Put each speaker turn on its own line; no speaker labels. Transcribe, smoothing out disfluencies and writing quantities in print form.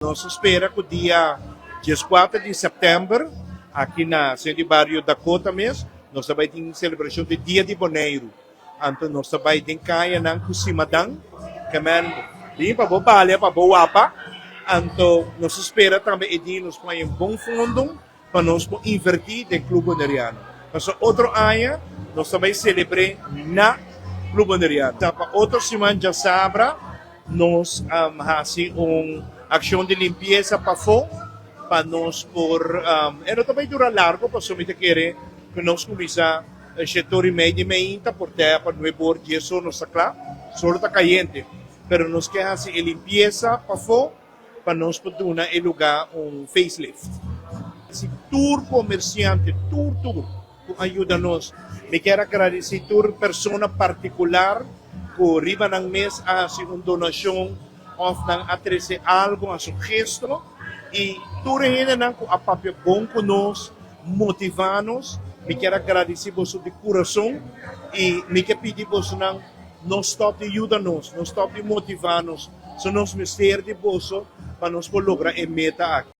Nos ta spera ku dia 14 di sèptèmber aki na Sentro di Bario Dakota mes nos ta bai tin selebrashon di Dia di Boneiru. Anto nos ta bai den kayanan ku simadan kemen bin pa bo balia pa bo wapa. Anto nos ta spera tambe e dia nos por haña un bon fondo pa nos por invertí den Club Boneriano. Pasobra otro aña nos ta bai selebr'é na Club Boneriano. Ta pa otro siman djasabra nos hasi un akshon di limpiesa pafó pa nos por, e no ta bai dura largo pasobra mi ta kere ku nos kuminsá shetor i mei di meinta por te pa nuebor dies or nos ta kla. Solo ta kayente pero nos ke hasi e limpiesa pafó pa nos por duna e lugá un facelift. Si tur komersiante, tur tur ku a yuda nos. Mi kier a gradisí tur persona partikular ku riba nan mes a hasi un donashon òf nan a trese algu, hasi un gesto i tur e hendenan ku a papia bon ku nos, motivá nos. Mi kier a gradisí boso di kurason i mi ke pidi bosonan no stòp di yuda nos, no stòp di motivá nos. So nos mester di boso pa nos por logra e meta aki.